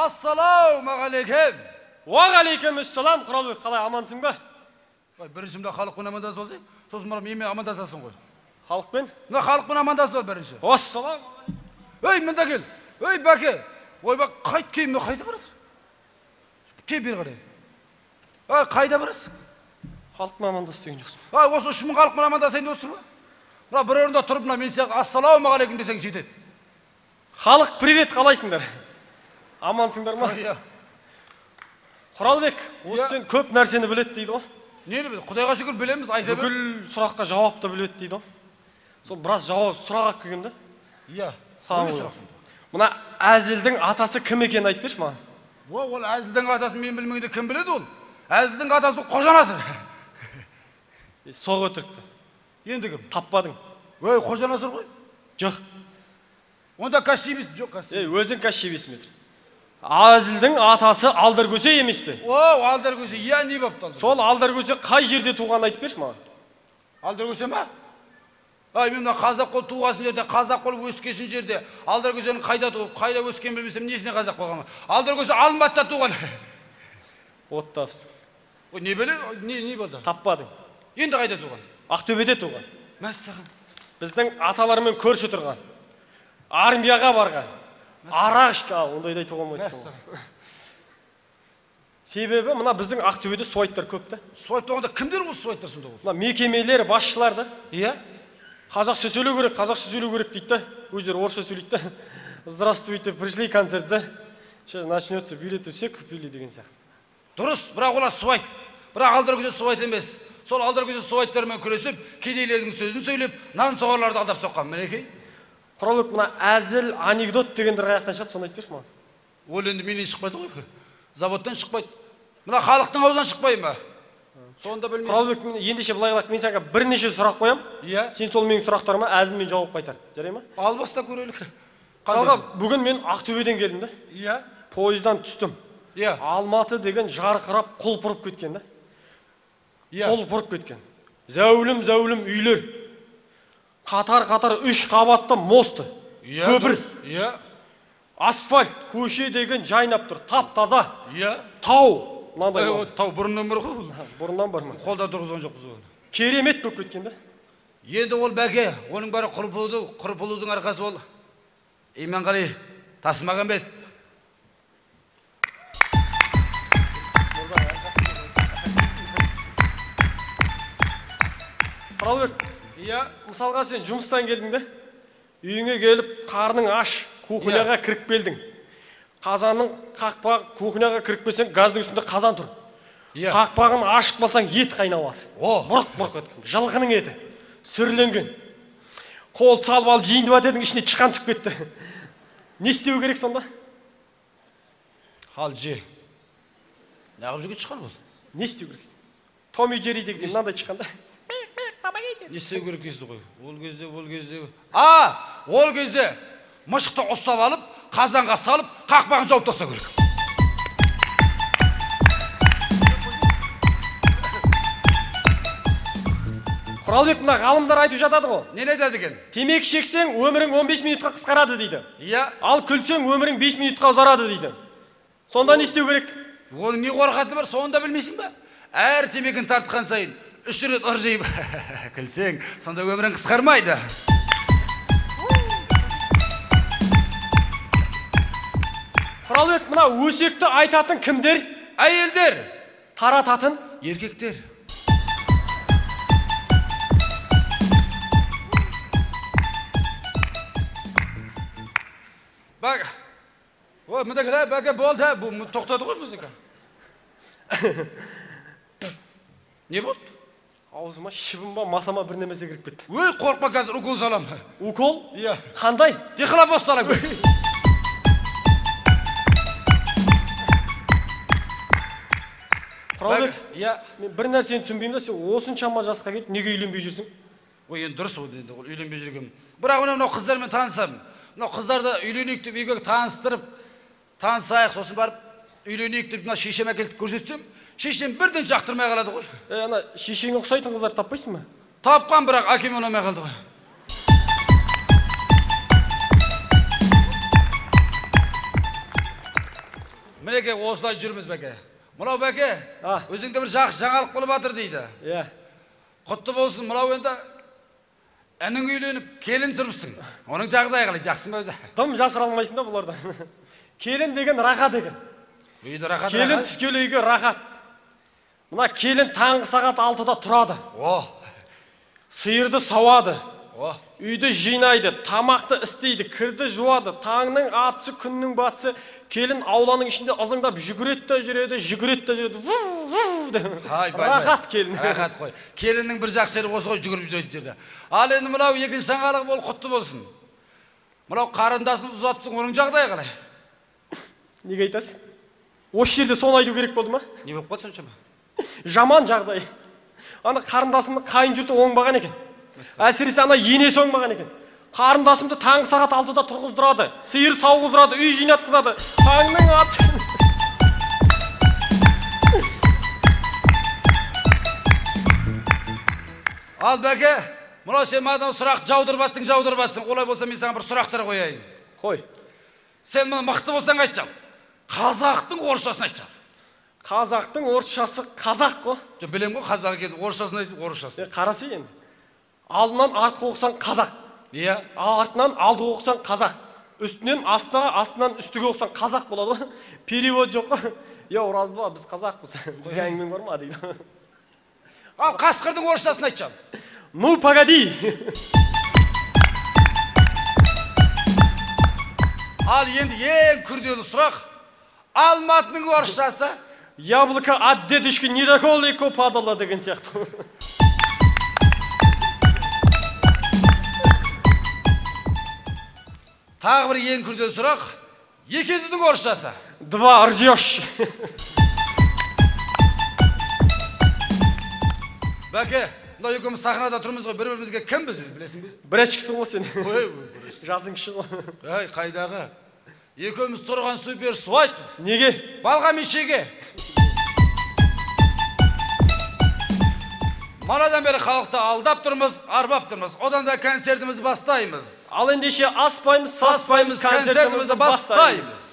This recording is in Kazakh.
Ассалаумағалейкем. Уағалейкемуссалам, Құралбек, қалай, амансың ба? Бірінші мына халықпен амандасып алсай, сосын барып менімен амандасасың ғой. Халықпен? Мына халықпен амандасып ал бірінші. Ассалам. Ей, мында кел. Ей, Бәке. Ойбай, қайт кел, мына қайда барасың? Кел бері қарай. Ай, қайда барасың? Халықпен амандас деген жоқсың. Ай, осы 3000 халықпен амандасайын деп отырсың ба? Мына бір орында тұрып, мына мен сияқты ассалаумағалейкум десең жетеді. Халық, привет, қалайсыңдар? Амансыңдар ма? Иә. Құралбек, осы сен көп нәрсені біледі дейді ғой. Нені біледі? Құдайға шүкір білеміз, айта бер. Бүкіл сұраққа жауап та біледі дейді ғой. Сол біраз жауап сұрақ алып келгем да. Иә. Саған. Мына әзілдің атасы кім екенін айтып берші маған. О, ол әзілдің атасын мен білмегенде кім біледі ол? Әзілдің атасы Қожа Насыр. Соқ өтірікті. Енді кім? Таппадың. Ой, Қожа Насыр ғой. Жоқ. Онда Кащей Бес, жоқ Кащей. Ей, өзің Кащей Бес метр. Әзілдің атасы Алдар Көсе емес пе? О, Алдар Көсе, иә, не болыпты Алдар? Сол Алдар Көсе қай жерде туғанын айтып берші маған. Алдар Көсе ма? Ай, мен мына қазақ болып туғасын жерде, қазақ болып өскесін жерде, Алдар Көсенің қайда туып, қайда өскенін білмесем, несіне қазақ болғанмын? Алдар Көсе Алматыда туған. Оттапсың. Ой, не біле, не болды? Таппадың. Енді қайда туған? Ақтөбеде туған. Мәссаған. Біздің аталарымен көрші тұрған. Армияға барған. Арақ ішкен, ондайды айтуға болмайды. Себебі мына біздің Ақтөбеде суайттар көп та. Суайт болғанда кімдер осы суайттар сонда ол? Мына мекемелер, басшылар да. Иә. Қазақша сөйлеу керек, қазақша сөйлеу керек дейді да. Өздері орысша сөйлейді да. Здравствуйте, пришли концерт да. Сейчас начнется, билеты все купили деген сияқты. Дұрыс, бірақ олар суайт. Бірақ Алдар Көсе суайт емес. Сол Алдар Көсе суайттармен күресіп, кедейлердің сөзін сөйлеп, нан соғарларды алдап соққан. Мінекей. Құралбек, мына әзіл, анекдот дегендер қаяқтан шығады, соны айтып берші маған. Ол енді менен шықпайды ғой. Заводтан шықпайды. Мына халықтың аузынан шықпай ма? Соны да білмейсің. Құралбек, ендеше былай қылайық, мен саған бірнеше сұрақ қоямын. Иә. Сен сол менің сұрақтарыма әзілмен жауап қайтар. Жарай ма? Ал баста көрелік. Мысалға, бүгін мен Ақтөбеден келдім да. Иә. Пойыздан түстім. Иә. Алматы деген жарқырап құлпырып кеткен да. Иә. Құлпырып кеткен. Зәулім-зәулім үйлер. Қатар-қатар 3 қабатты мосты. Көпір. Иә. Асфальт, көше деген жайнап тұр, тап-таза. Иә. Тау. Мынандай. Тау бұрыннан бар ғой ол. Бұрыннан бар ма? Қолдан тұрғызған жоқпыз оны. Керемет болып кеткен да. Енді ол бәке, оның бәрі құрпылудың арқасы ол. Иманғали Тасмағамбет. Құралбек, иә, мысалға сен жұмыстан келдің де, үйіңе келіп қарның аш, кухняға кіріп келдің. Қазанның қақпағы, кухняға кіріп келсең, газдың үстінде қазан тұр. Иә. Қақпағын ашып қалсаң, ет қайнап жатыр. О, бұрқ-бұрқ еткен, жылқының еті, сүрленген. Қол салып алып жейін деп едің, ішіне тышқан түсіп кетті. Не істеу керек сонда? Ал же. Неғып жүрген тышқан ол? Не істеу керек? Том и Джерри деген мынандай тышқан да. Не істеу керек дейсіз ғой? Ол кезде. А, ол кезде мышықты ұстап алып, қазанға салып, қақпағын жауып тастау керек. Құралбек, мына ғалымдар айтып жатады ғой. Нені айтады екен? Темекі шексең, өмірің 15 минутқа қысқарады дейді. Иә. Ал күлсең, өмірің 5 минутқа ұзарады дейді. Сонда не істеу керек? Оның не қорқатыны бар, соны да білмейсің ба? Әр темекіні тартқан сайын 3 рет ыржиып күлсең, сонда өмірің қысқармайды. Құралбек, мына өсекті айтатын кімдер? Әйелдер. Тарататын? Еркектер. Бак, ой, мында кіре, бәке болды, бұл тоқтады ғой музыка. Не болды? Аузыма шыбын ба, маса ма бір немесе кіріп кетті. Ой, қорқма, қазір укол салам. Укол? Иә. Қандай? Дихлофос салам. Құралбек, иә. Мен бір нәрсені түсінбеймін да, сен осыншама жасқа келіп неге үйленбей жүрсің? Ой, енді дұрыс ол, енді ол үйленбей жүргенім. Бірақ мынау қыздармен танысамын. Мынау қыздарды үйленейік деп үйге таныстырып, танысайық, сосын барып үйленейік деп мына шешем әкеліп көрсетсем, шешем бірден жақтырмай қалады ғой. Ана шешеңе ұқсайтын қыздар таппайсың ба? Тапқан, бірақ әкеме ұнамай қалды ғой. Мінекей осылай жүрміз, бәке. Мынау, бәке, өзіңде бір жақсы жаңалық болып жатыр дейді. Иә. Құтты болсын, мынау енді інің үйленіп, келін түсіріпсің. Оның жағдайы қалай, жақсы ма өзі? Дым жасыра алмайсың да бұлардан. Келін деген рахат екен. Үйде рахат. Келін түскелі үйге рахат. Мына келін таңғы сағат 6-да тұрады. О. Сиырды сауады. О. Үйді жинайды, тамақты істейді, кірді жуады. Таңның атысы, күннің батысы, келін ауланың ішінде ызыңдап жүгіреді де жүреді, жүгіреді де жүреді. Ву, ву деп. Рахат келін. Рахат қой. Келіннің бір жақсы жері осы ғой, жүгіріп жүретін жерде. Ал енді мынау екінші жаңалық ол құтты болсын. Мынау қарындасын ұзатсың, оның жағдайы қалай? Неге айтасың? Осы жерде соны айту керек болды ма? Не болып қалды соншама? Жаман жағдай. Ана қарындасымның қайын жұрты оңбаған екен. Әсіресе ана енесі оңбаған екен. Қарындасымды таңғы сағат 6-да тұрғыздырады, сиыр сауғыздырады, үй жинатқызады. Таңның аты. Ал бәке, мынау сен маған сұрақ жаудырбастың, жаудырбастың. Олай болса мен саған бір сұрақтар қояйын. Қой. Сен мына мықты болсаң айтшы. Қазақтың орысшасын айтшы. Қазақтың орысшасы қазақ қой. Жоқ, білем ғой, қазақ екен, орысшасын айт, орысшасын. Қарасы енді. Алдынан артқы оқысаң қазақ. Иә. Артынан алды оқысаң қазақ. Үстінен астыға, астынан үстіге оқысаң қазақ болады ғой. Перевод жоқ қой. Е, оразды біз қазақпыз. Бізге әңгімең бар ма дейді. Ал қасқырдың орысшасын айтшы. Ну, погоди. Ал енді ең күрделі сұрақ. Алматының орысшасы? Яблоко от дедушки недалеко падало деген сияқты. Тағы бір ең күрделі сұрақ. Екі езудің орысшасы? Два ржешь. Бәке, мынау екеуміз сахнада тұрмыз ғой, бір-бірімізге кім біз, білесің бе? Бірәшкісің ғой сен. Ой, жасың кіші ғой. Ей, қайдағы? Екеуміз тұрған супер слайдпыз. Неге? Балға мен шеге. Манадан бері халықты алдап тұрмыз, арбап тұрмыз. Одан да концертімізді бастаймыз. Ал ендеше аспаймыз, саспаймыз, концертімізді бастаймыз.